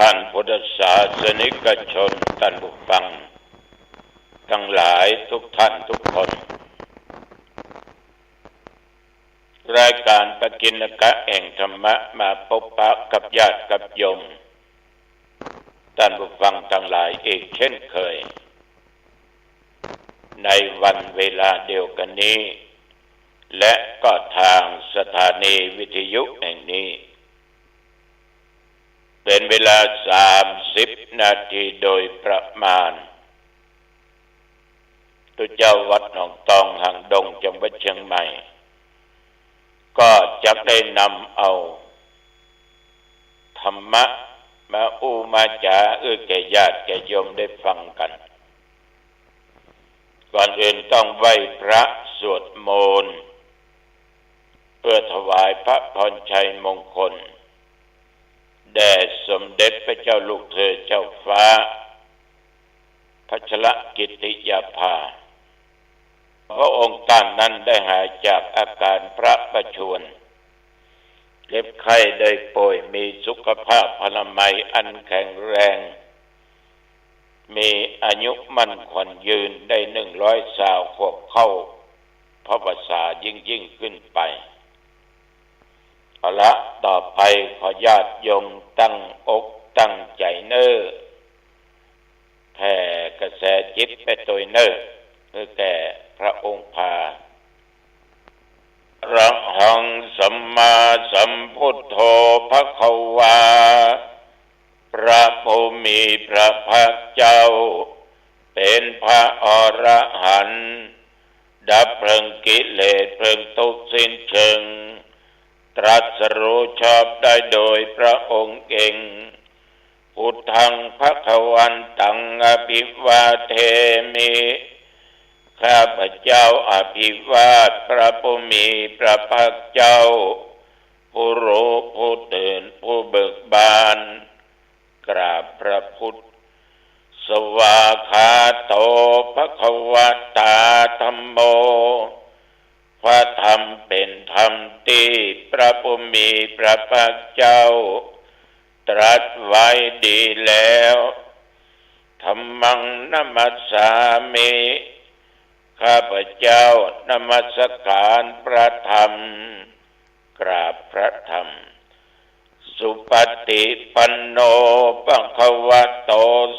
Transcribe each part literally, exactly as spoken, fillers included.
ท่านพุทธศาสนิกชน ท่านผู้ฟังตังหลายทุกท่านทุกคน รายก๋านปกิณกะแห่งธรรมะ มาปะปะกับญาติกับโยม ท่านผู้ฟังตังหลายอีกเช่นเคย ในวันเวลาเดียวกั๋นนี้ และก็ตางสถานีวิทยุแห่งนี้ เป๋นเวลาสามสิบนาทีโดยประมาณ ตุ๊เจ้าวัดหนองตองหางดง จังหวัดเชียงใหม่ ก็จักได้นำเอาธรรมะมาอู้มาจ๋า เอื้อแก่ญาติแก่โยมได้ฟังกั๋น ก่อนอื่นต้องไหว้พระสวดมนต์ เพื่อถวายพระพรชัยมงคล แด่สมเด็จพระเจ้าลูกเธอเจ้าฟ้า พัชรกิติยาภา พระองค์ต้านนั้นได้หายจากอาก๋านพระประชวร เจ็บไข้ได้ป่วย มีสุขภาพพรรณนามัยอันแข็งแรง มีอายุมั่นขวัญยืนได้หนึ่งร้อยซาวขวบเข้าพรรษายิ่งๆ ขึ้นไป เอาละ ต่อไปขอญาติโยมตั้งอกตั้งใจ๋เน่อ แผ่กระแสจิตไปตวยเน่อ เพื่อแก่พระองค์พา อะระหังสัมมาสัมพุทโธภะคะวา พระผู้มีพระภาคเจ้า เป๋นพระอรหันต์ ดับเพลิงกิเลสเพลิงทุกข์สิ้นเชิง ตรัสรู้ชอบได้โดยพระองค์เอง พุทธังภะคะวันตังอะภิวาเทมิ ข้าพเจ้าอภิวาทพระผู้มีพระภาคเจ้า ผู้รู้ผู้ตื่นผู้เบิกบาน กราบพระพุทธ สวากขาโตภะคะวะตาธัมโม พระธรรมเป๋นธรรมตี้พระผู้มีพระภาคเจ้าตรัสไว้ดีแล้ว ธัมมังนะมัสสามิ ข้าพเจ้านมัสการพระธรรม กราบพระธรรม สุปฏิปันโนภะคะวะโต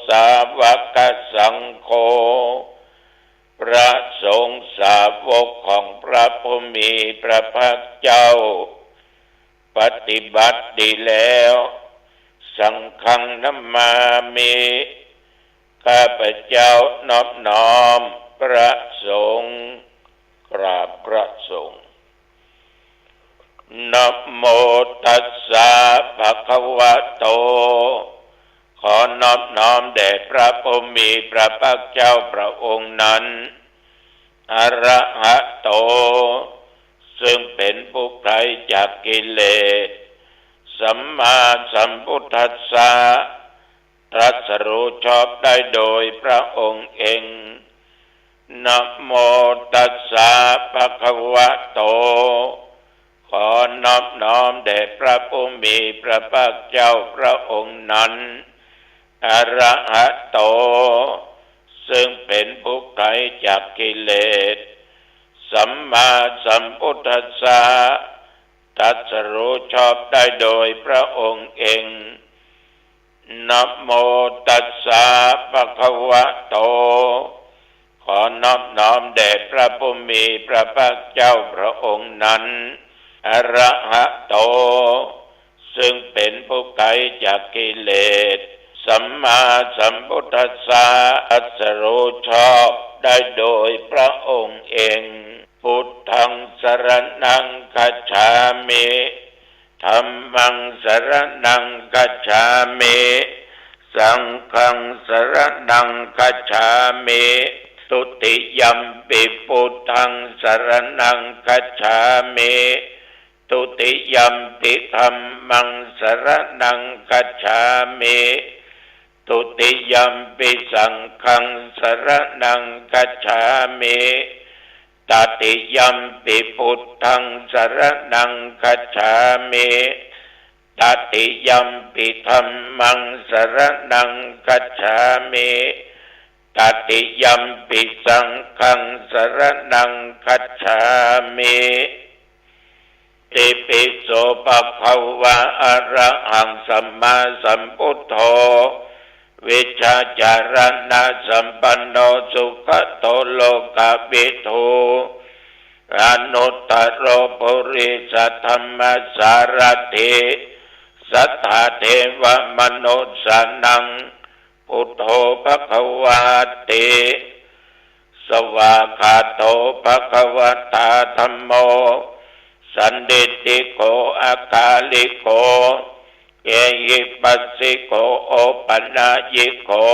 สาวกสังโฆ พระสงฆ์สาวกของพระผู้มีพระภาคเจ้า ปฏิบัติดีแล้ว สังฆังนะมามิ ข้าพเจ้านอบน้อมพระสงฆ์ กราบพระสงฆ์ นะโมตัสสะภะคะวะโต ขอนอบน้อมแด่พระผู้มีพระภาคเจ้าพระองค์นั้น อะระหะโต ซึ่งเป๋นผู้ไกลจากกิเลส สัมมาสัมพุทธัสสะ ตรัสรู้ชอบได้โดยพระองค์เอง นะโมตัสสะภะคะวะโต ขอนอบน้อมแด่พระผู้มีพระภาคเจ้าพระองค์นั้น อะระหะโต ซึ่งเป๋นผู้ไกลจากกิเลส สัมมาสัมพุทธัสสะ ตรัสรู้ชอบได้โดยพระองค์เอง นะโมตัสสะภะคะวะโต ขอนอบน้อมแด่พระผู้มีพระภาคเจ้าพระองค์นั้น อะระหะโต ซึ่งเป๋นผู้ไกลจากกิเลส สัมมาสัมพุทธัสสะ ตรัสรู้ชอบได้โดยพระองค์เอง พุทธังสรณังคัจฉามิ ธัมมังสรณังคัจฉามิ สังฆังสรณังคัจฉามิ ทุติยัมปิพุทธังสรณังคัจฉามิ ทุติยัมปิธัมมังสรณังคัจฉามิ ทุติยัมปิสังฆังสรณังคัจฉามิ ตติยัมปิพุทธังสรณังคัจฉามิ Tatiyampi dhammaṃ saraṇaṃ gacchāmi. Tatiyampi saṅghaṃ saraṇaṃ gacchāmi. Itipi so bhagavā arahaṃ sammāsambuddho vijjācaraṇasampanno sugato lokavidū anuttaro purisadammasārathi satthā devamanussānaṃ buddho bhagavāti. Svākkhāto bhagavatā dhammo sandiṭṭhiko akāliko ehipassiko opanayiko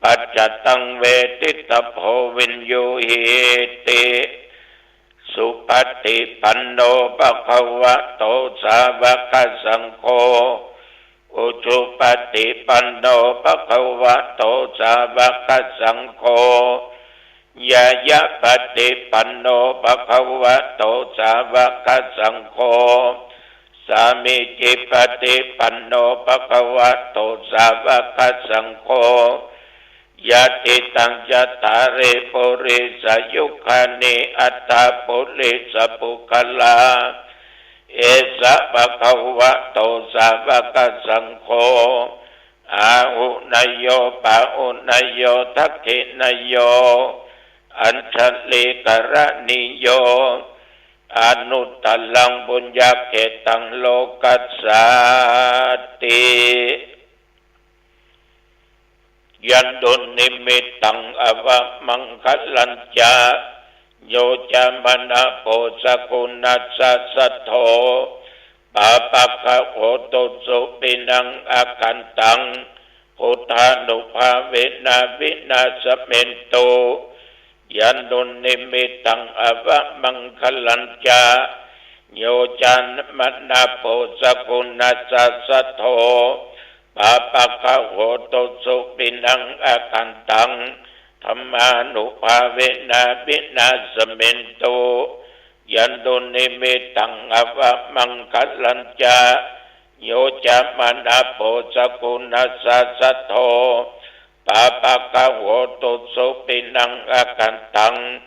paccattaṃ veditabbo viññūhīti. Supaṭipanno bhagavato sāvakasaṅgho, ujupaṭipanno bhagavato sāvakasaṅgho, ñāyapaṭipanno bhagavato sāvakasaṅgho, sāmīcipaṭipanno bhagavato sāvakasaṅgho, yadidaṃ cattāri purisayugāni aṭṭha purisapuggalā, esa bhagavato sāvakasaṅgho, āhuneyyo pāhuneyyo dakkhiṇeyyo añjalikaraṇīyo anuttaraṃ puññakkhettaṃ lokassāti. Yandunnimittaṃ avamaṅgalañca yo cāmanāpo sakuṇassa saddo pāpaggaho dussupinaṃ akantaṃ buddhānubhāvena vināsamentu. Yandunnimittaṃ avamaṅgalañca yo cāmanāpo sakuṇassa saddo pāpaggaho dussupinaṃ akantaṃ dhammānubhāvena vināsamentu. Yandunnimittaṃ avamaṅgalañca yo cāmanāpo sakuṇassa saddo pāpaggaho dussupinaṃ akantaṃ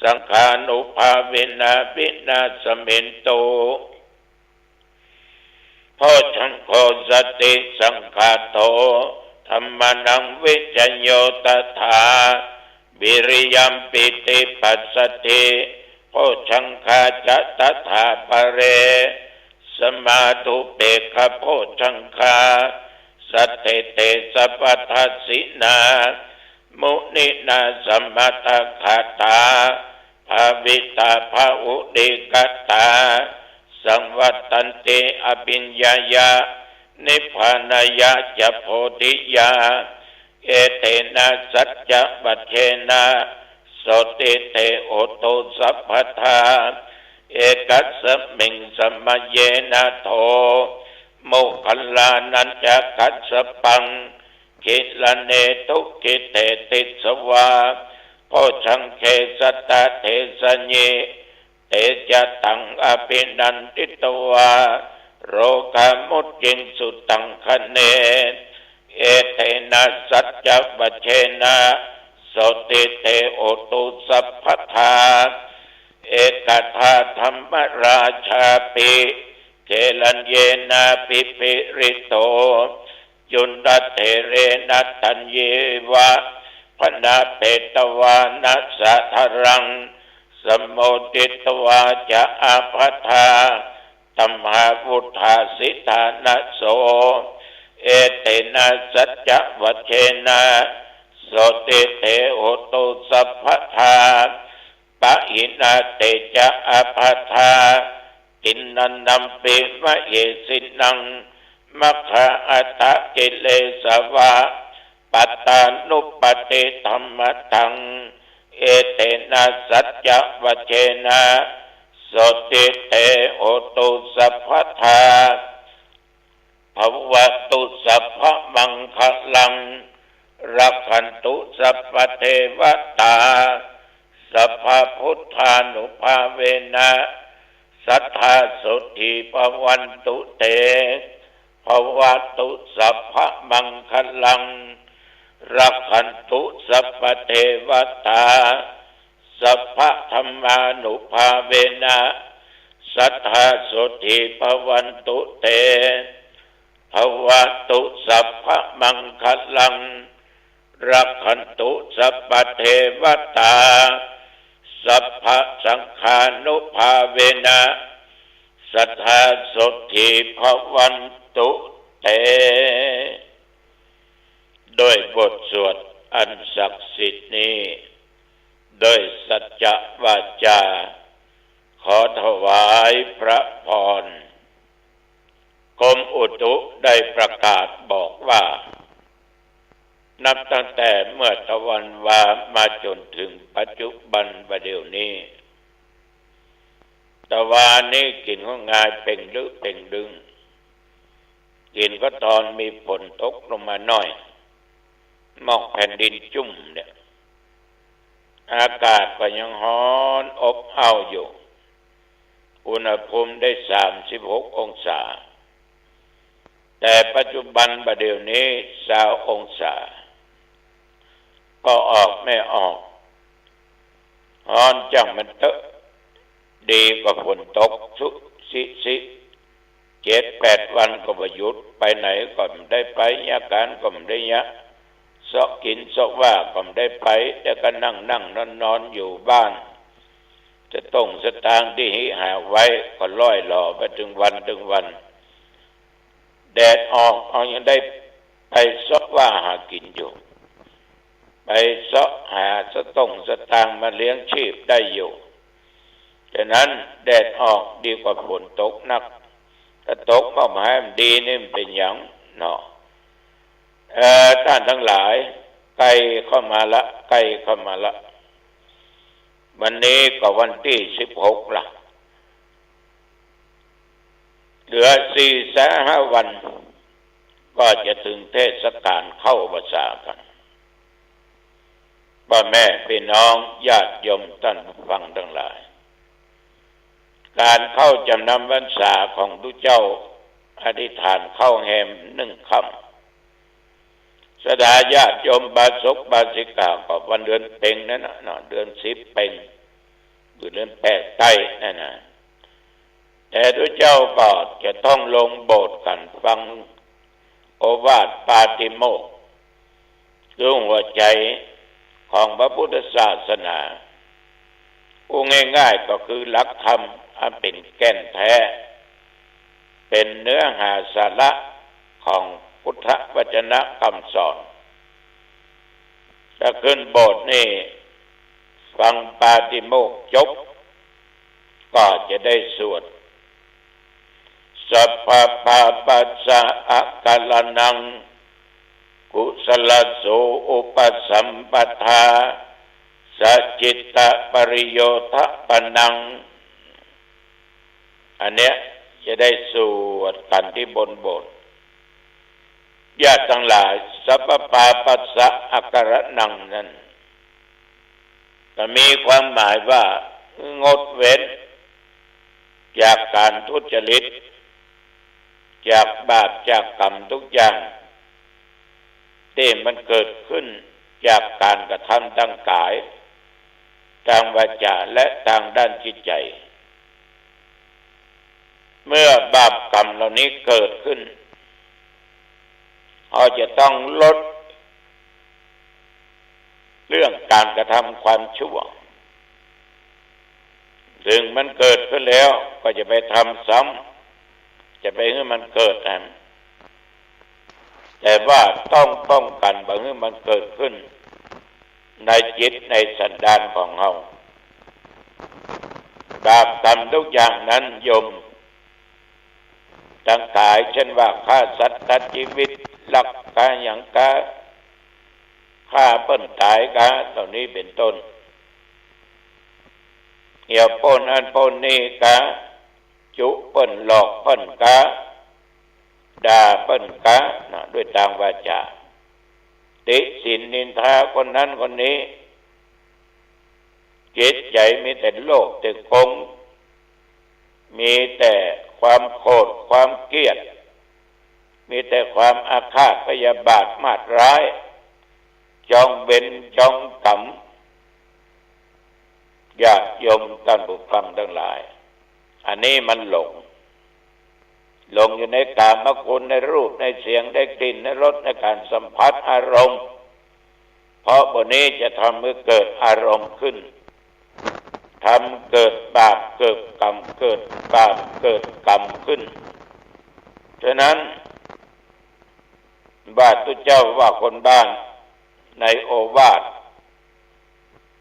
saṅghānubhāvena vināsamentu. Bojjhaṅgo satisaṅkhāto dhammānaṃ vicayo tathā vīriyampītipassaddhi bojjhaṅgā ca tathāpare samādhupekkhabojjhaṅgā sattete sabbadassinā muninā sammadakkhātā bhāvitā bahulīkatā saṃvattanti abhiññāya nibbānāya ca bodhiyā. Etena saccavajjena sotthi te hotu sabbadā. Ekasmiṃ samaye nātho moggallānañca kassapaṃ gilāne dukkhite disvā bojjhaṅge sattadesayi te ca taṃ abhinanditvā rogā mucciṃsu taṅkhaṇe. Etena saccavajjena sotthi te hotu sabbadā. Ekadā dhammarājāpi gelaññenābhipīḷito cundattherena taññeva bhaṇāpetvāna sādaraṃ sammoditvā ca ābādhā tamhā vuṭṭhāsi ṭhānaso. Etena saccavajjena sotthi te hotu sabbadā. Pahīnā te ca ābādhā tiṇṇannampi mahesinaṃ maggāhatakilesā va pattānuppattidhammataṃ. Etena saccavajjena sotthi te hotu sabbadā. Bhavatu sabbamaṅgalaṃ rakkhantu sabbadevatā sabbabuddhānubhāvena sadā sotthī bhavantu te. ภะวะตุ สัพพะมังคะลัง รักขันตุ สัพพะเทวะตา สัพพะธัมมานุภาเวนะ สัตถาโสตถีภะวันตุ เต ภะวะตุ สัพพะมังคะลัง รักขันตุ สัพพะเทวะตา สัพพะสังฆานุภาเวนะ สัตถาโสตถีภะวันตุ เต ด้วยบทสวดอันศักดิ์สิทธิ์นี้ ด้วยสัจจะวาจา ขอถวายพระพร กรมอุตุได้ประกาศบอกว่า นับตั้งแต่เมื่อตะวันวามาจ๋นเถิงปัจจุบันบ่าเดี่ยวนี้ ตะวานี้กิ๋นก็งายเป่งลึเป่งดึง กิ๋นก็ตอนมีฝนตกลงมาหน้อย หมอกแผ่นดินจุ่มเนี่ย อากาศก็ยังฮ้อนอบอ้าวอยู่ อุณหภูมิได้สามสิบหกองศา แต่ปัจจุบันบ่าเดี่ยวนี้ซาวองศา ก็ออกไม่ออก ฮ้อนจังมันเต๊อะ ดีกว่าฝนตกสุสิสิ เจ็ดแปดวันก็บ่หยุด ไปไหนก็บ่ได้ไป เยียะก๋านก็บ่ได้เยียะ เซาะกิ๋นเซาะว่าก็บ่ได้ไป แต่ก็นั่งๆ นอนๆ อยู่บ้าน สะต้งสตางค์ตี้หาไว้ก็ล่อยหล่อไปตึงวันตึงวัน แดดออกเอายังได้ไปเซาะว่าหากิ๋นอยู่ ไปเซาะหาสะต้งสตางค์มาเลี้ยงชีพได้อยู่ ฉะนั้นแดดออกดีกว่าฝนตกนัก ถ้าตกมาบ่หื้อมันดีนี่มันเป๋นหยังเนาะ เอ่อ ต้านตังหลาย ใก้เข้ามาละ ใก้เข้ามาละ วันนี้ก็วันตี้สิบหกละ เหลือสี่แสนห้าวัน ก็จะเถิงเทศกาลเข้าพรรษากั๋น ป้อแม่ปี้น้องญาติโยมต้านผู้ฟังตังหลาย ก๋านเข้าจ๋ำนำพรรษาของตุ๊เจ้า อธิษฐานเข้าแฮมนึ่งค่ำ ศรัทธาญาติโยมอุบาสกอุบาสิกาก็วันเดือนเพ็ญนั่นน่ะเนาะ เดือนสิบเพ็ญ หรือเดือนแปดใต้นั่นน่ะ แต่ตุ๊เจ้าก็จะต้องลงโบสถ์กั๋นฟังโอวาทปาติโมกข์ คือหัวใจ๋ของพระพุทธศาสนา อู้ง่ายๆ ก็คือหลักธรรมอันเป๋นแก่นแท้ เป๋นเนื้อหาสาระของพุทธวจนะคำสอน ถ้าขึ้นโบสถ์นี่ ฟังปาติโมกข์จบ ก็จะได้สวด สัพพะปาปัสสะอะกะระณัง กุสะละโส อุปะสัมปทา สะจิตตะปะริโยทะปะนัง อันเนี้ยจะได้สวดกั๋นตี้บนโบสถ์ ญาติตังหลาย สัพพะปาปัสสะอะกะระณังนั้น ก็มีความหมายว่างดเว้นจากก๋านทุจริต จากบาปจากกรรมทุกอย่าง ตี้มันเกิดขึ้นจากก๋านกระทำตางก๋าย ตางวาจ๋า และตางด้านจิตใจ๋ เมื่อบาปกรรมเหล่านี้เกิดขึ้น เฮาจะต้องลดเรื่องก๋านกระทำความชั่ว เถิงมันเกิดขึ้นแล้วก็จะไปทำซ้ำ จะไปหื้อมันเกิดอัน แต่ว่าต้องป้องกั๋นบ่หื้อมันเกิดขึ้น ในจิตในสันดานของเฮา บาปกรรมทุกอย่างนั้นโยมตังก๋าย เช่นว่าฆ่าสัตว์ตัดจีวิต ลักกาหยังกา ฆ่าเปิ้นต๋ายกา เหล่านี้เป๋นต้น เหี่ยวป้นอั้นป้นนี้กา จุเปิ้นหลอกเปิ้นกา ด่าเปิ้นกา นะ ด้วยตางวาจ๋า ติฉินนินทาคนนั้นคนนี้ จิตใจ๋มีแต่โลภแต่โก๋ง มีแต่ความโกรธความเกลียด มีแต่ความอาฆาตพยาบาทมาดร้าย จองเวรจองกรรม ญาติโยมต้านผู้ฟังตังหลาย อันนี้มันหลง หลงอยู่ในกามคุณ ในรูป ในเสียง ในกลิ่น ในรส ในก๋านสัมผัสอารมณ์ เพราะบ่านี้จะทำหื้อเกิดอารมณ์ขึ้น ทำเกิดบาปเกิดกรรม เกิดบาปเกิดกรรมขึ้น ฉะนั้น ว่าตุ๊เจ้าว่าคนบ้าน ในโอวาท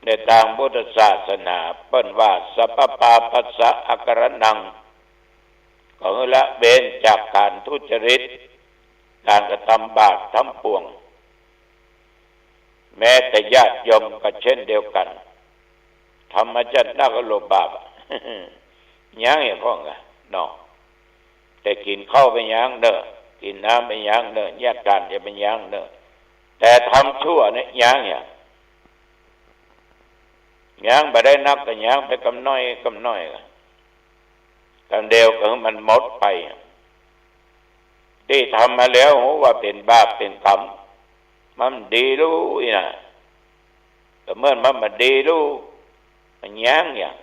ในตางพุทธศาสนา เปิ้นว่า สัพพะปาปัสสะอะกะระหัง ก็หื้อละเว้นจากก๋านทุจริต ก๋านกระตำบาปทั้งปวง แม้แต่ญาติโยมก็เช่นเดียวกั๋น ธรรมจักรนักโลภบาปอะ ยังอย่างพ่องอะเนาะ แต่กิ๋นข้าวไปยังเน่อ กิ๋นน้ำไปยังเน่อ แยกก๋านจะไปยังเน่อ แต่ทำชั่วเนี่ยยังอย่าง ยังบ่ได้นักก็ยังไปกำน้อยกำน้อย กำเดียวก็หื้อมันหมดไป ตี้ทำมาแล้วฮู้ว่าเป๋นบาปเป๋นกรรม มันดีลู่อี้นะ ก็เหมือนมันบ่ดีลู่ มันยังอย่าง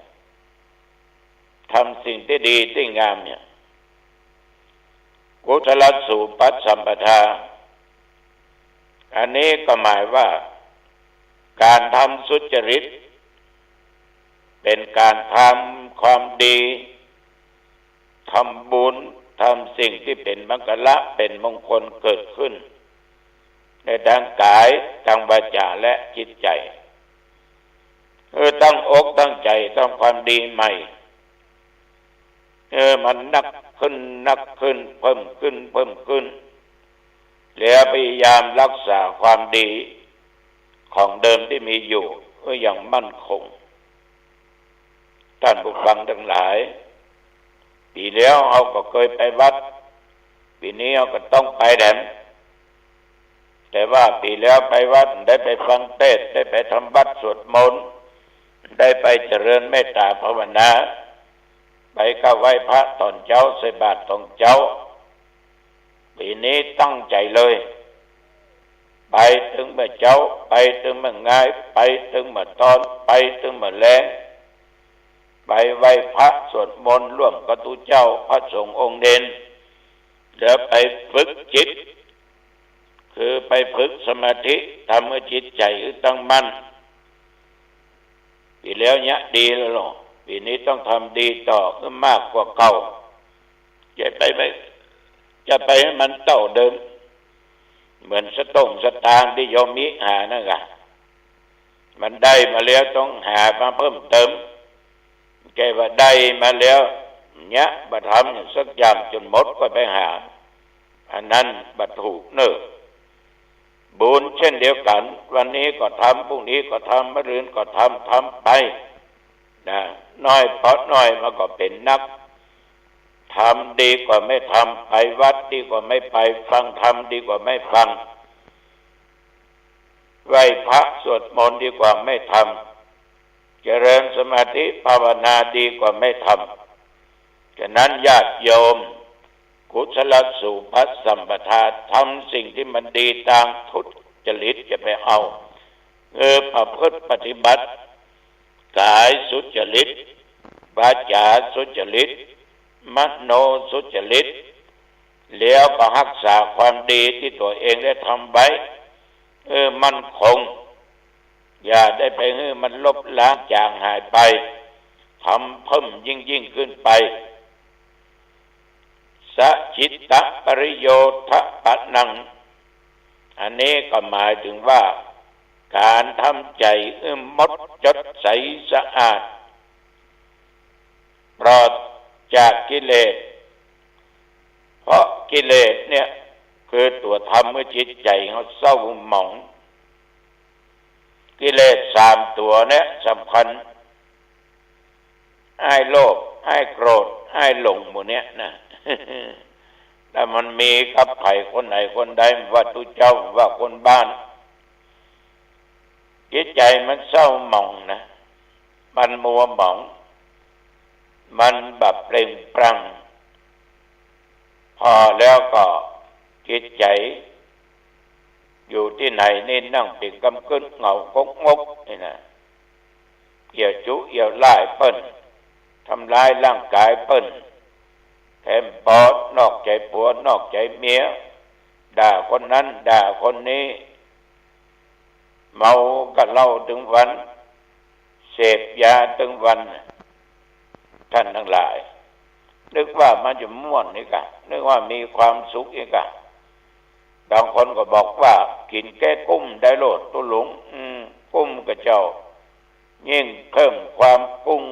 ทำสิ่งตี้ดีตี้งามเนี่ย กุศลสูปสัมปทา อันนี้ก็หมายว่า ก๋านทำสุจริต เป๋นก๋านทำความดี ทำบุญ ทำสิ่งตี้เป๋นมังคละ เป๋นมงคลเกิดขึ้น ในตางก๋าย ตางวาจา และจิตใจ๋ เออ ตั้งอกตั้งใจ๋ทำความดีใหม่ เออ มันนักขึ้น นักขึ้น เพิ่มขึ้น เพิ่มขึ้น แล้วพยายามรักษาความดีของเดิมตี้มีอยู่ เออ อย่างมั่นคง ต้านผู้ฟังตังหลาย ปี๋แล้วเฮาก็เกยไปวัด ปี๋นี้เฮาก็ต้องไปแถม แต่ว่าปี๋แล้วไปวัด ได้ไปฟังเตสน์ ได้ไปทำวัตรสวดมนต์ ได้ไปเจริญเมตต๋าภาวนา ไปก้าวไหว้พระต๋อนเจ๊า ใส่บาตรต๋อนเจ๊า ปี๋นี้ตั้งใจ๋เลย ไปตึงเมื่อเจ๊า ไปตึงเมื่องาย ไปตึงเมื่อตอน ไปตึงเมื่อแลง ไปไหว้พระสวดมนต์ร่วมกับตุ๊เจ้าพระสงฆ์องค์เณร แล้วไปฝึกจิต คือไปฝึกสมาธิ ทำหื้อจิตใจ๋หื้อตั้งมั่น ปี๋แล้วเยียะดีแล้วลอ ปี๋นี้ต้องทำดีต่อหื้อมากกว่าเก่า จะไปไม่ จะไปหื้อมันเต้าเดิม เหมือนสตุ้งสตางค์ตี้โยมมิหานั่นกะ มันได้มาแล้วต้องหามาเพิ่มเติม แก่ว่าได้มาแล้วเยียะ บ่ทำสักอย่างจ๋นหมดก็ไปหา อันนั้นบ่ถูกเน่อ บุญเช่นเดียวกั๋น วันนี้ก็ทำ พรุ่งนี้ก็ทำ มะรืนก็ทำ ทำไป นะ น้อยเปาะน้อยมันก็เป๋นนัก ทำดีกว่าไม่ทำ ไปวัดดีกว่าไม่ไป ฟังธรรมดีกว่าไม่ฟัง ไหว้พระสวดมนต์ดีกว่าไม่ทำ เจริญสมาธิภาวนาดีกว่าไม่ทำ ฉะนั้นญาติโยม กุศลสูปสัมปทา ทำสิ่งตี้มันดีตางทุจริตจะไปเอา เออ ประพฤติปฏิบัติ ก๋ายสุจริต วาจาสุจริต มโนสุจริต แล้วก็ฮักษาความดีตี้ตั๋วเองได้ทำไว้ เออ มั่นคง อย่าได้ไปหื้อมันลบล้างจางหายไป ทำเพิ่มยิ่งๆ ขึ้นไป สะจิตตะปริโยธะปะนัง อันนี้ก็หมายถึงว่า ก๋านทำใจ๋หื้อหมดจดใสสะอาด ปลอดจากกิเลส เพราะกิเลสเนี่ยคือตั๋วทำหื้อจิตใจ๋เฮาเศร้าหมอง กิเลสสามตั๋วเนี่ยสำคัญ อ้ายโลภ อ้ายโกรธ อ้ายหลง หมู่เนี้ยนะ ถ้ามันมีกับใผคนไหนคนใด ว่าตุ๊เจ้า ว่าคนบ้าน จิตใจ๋มันเศร้าหมองนะ มันมัวหมอง มันบ่เปล่งปลั่ง ผ่อแล้วก็ จิตใจ๋อยู่ตี้ไหนนี่ นั่งติดกำกึ๊ดเหงาก๊กงกนี่นะ เอี่ยวจุเอี่ยวล่ายเปิ้น ทำลายร่างก๋ายเปิ้น แถมปอด นอกใจ๋ผัว นอกใจ๋เมีย ด่าคนนั้น ด่าคนนี้ เมาก้าเหล้าตึงวัน เสพยาตึงวัน ท่านตังหลาย นึกว่ามันจะม่วนนี่กา นึกว่ามีความสุขนี่กา บางคนก็บอกว่า กิ๋นแก้กุ้มได้โลด ตุ๊ลุง อืม กุ้มก่าเจ้า ยิ่งเพิ่มความกุ้ง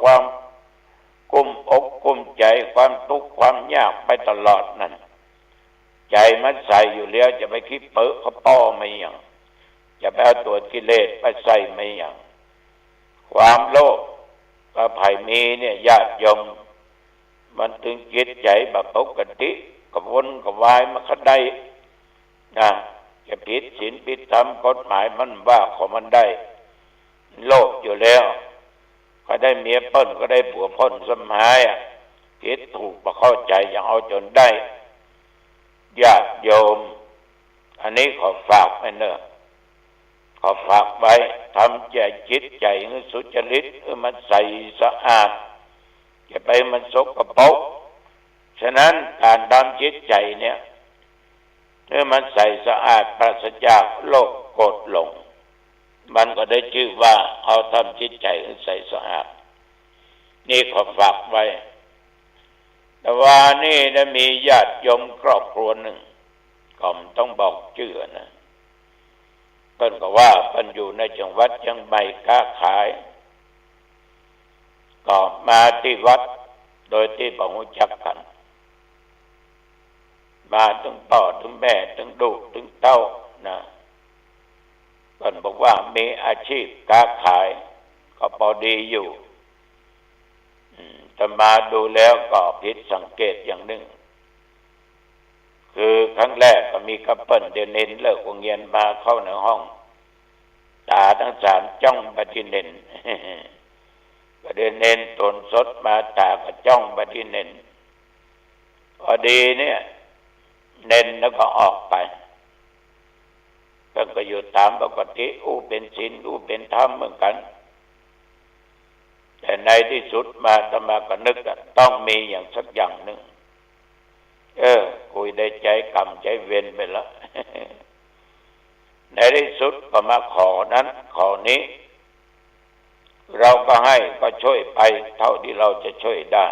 ความกุ้มอกกุ้มใจ๋ ความตุ๊กข์ความยากไปตลอดนั่น ใจ๋มันใส่อยู่แล้ว จะไปขี้เปอะเขาป้อมาหยัง จะไปเอาตั๋วกิเลสไปใส่มาหยัง ความโลภก็ใผมีเนี่ย ญาติโยม มันตึงจิตใจ๋บ่ปกติ กระวนกระวายมาขะใดนะ จะผิดศีลผิดธรรม กฎหมายมันว่าของมันได้ โลภอยู่แล้ว ก็ได้เมียเปิ้น ก็ได้ผัวเปิ้นสำหายอะ ผิดถูกบ่เข้าใจ๋ ยังเอาจ๋นได้ ญาติโยม อันนี้ขอฝากไว้เน่อ ขอฝากไว้ ทำใจ๋จิตใจ๋หื้อสุจริต หื้อมันใสสะอาด อย่าไปมันสกปรก ฉะนั้นก๋านทำจิตใจ๋เนี่ย หื้อมันใสสะอาด ปราศจากโลภโกรธหลง มันก็ได้จื้อว่าเฮาทำจิตใจ๋หื้อใสสะอาด นี่ขอฝากไว้ แต่วานี้ได้มีญาติโยมครอบครัวนึ่ง ก็บ่ต้องบอกจื้อนะ เปิ้นก็ว่าเปิ้นอยู่ในจังหวัดเจียงใหม่ ก๊าขาย ก็มาตี้วัดโดยตี้บ่ฮู้จักกั๋น มาตึงป้อตึงแม่ตึงลูกตึงเต้านะ เปิ้นบอกว่ามีอาชีพก๊าขาย ก็ปอดีอยู่ อืม อาตมาดูแล้วก็ผิดสังเกตอย่างนึ่ง คือครั้งแรกก็มีก้าเปิ้น เดี๋ยวเณรเลิกโฮงเฮียนมาเข้าในห้อง ต๋าตังสามจ้องไปตี้เณร ก็เดี๋ยวเณรต๋นสดมา ต๋าก็จ้องไปตี้เณร ปอดีเนี่ย เณรแล้วก็ออกไป เปิ้นก็อยู่ต๋ามปกติ อู้เป๋นศีล อู้เป๋นธรรมเหมือนกั๋น แต่ในตี้สุดมา อาตมาก็นึกอะ ต้องมีอย่างสักอย่างนึ่ง เออ กูได้ใจ๊ก๋รรมใจ๊เวรไปละ ในตี้สุดก็มาขอนั้นขอนี้ เราก็หื้อ ก็ช่วยไปเต้าตี้เราจะช่วยได้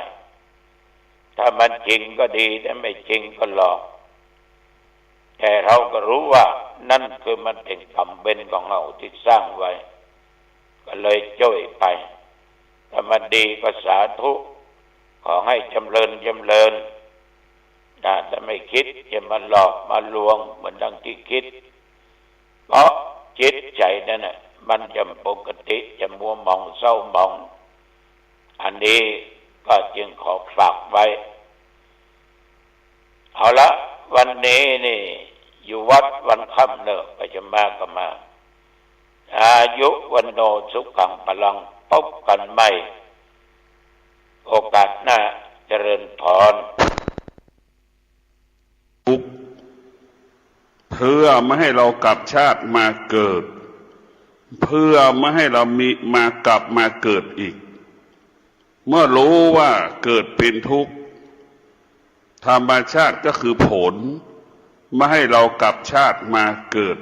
ถ้ามันจริงก็ดี ถ้าไม่จริงก็หลอก แต่เราก็ฮู้ว่านั่นคือมันเป๋นก๋รรมเวรของเฮาตี้สร้างไว้ ก็เลยช่วยไป ถ้ามันดีก็สาธุ ขอหื้อจ๋ำเริญจ๋ำเริญ นะ แต่ไม่คิดจะมาหลอกมาลวงเหมือนดังตี้คิด เพราะจิตใจ๋นั้นน่ะ มันจะปกติ จะมัวหมองเศร้าหมอง อันนี้ก็จึงขอฝากไว้ เอาละ วันนี้นี่อยู่วัดวันค่ำเน่อ ใผจะมาก็มา อายุ วัณโณ สุขัง พลัง พบกั๋นใหม่ โอกาสหน้า เจริญพร ทุกข์ เพื่อไม่ให้เรากลับชาติมาเกิด เพื่อไม่ให้เรามี มากลับมาเกิดอีก เมื่อรู้ว่าเกิดเป็นทุกข์ ธรรมชาติก็คือผล ไม่ให้เรากลับชาติมาเกิด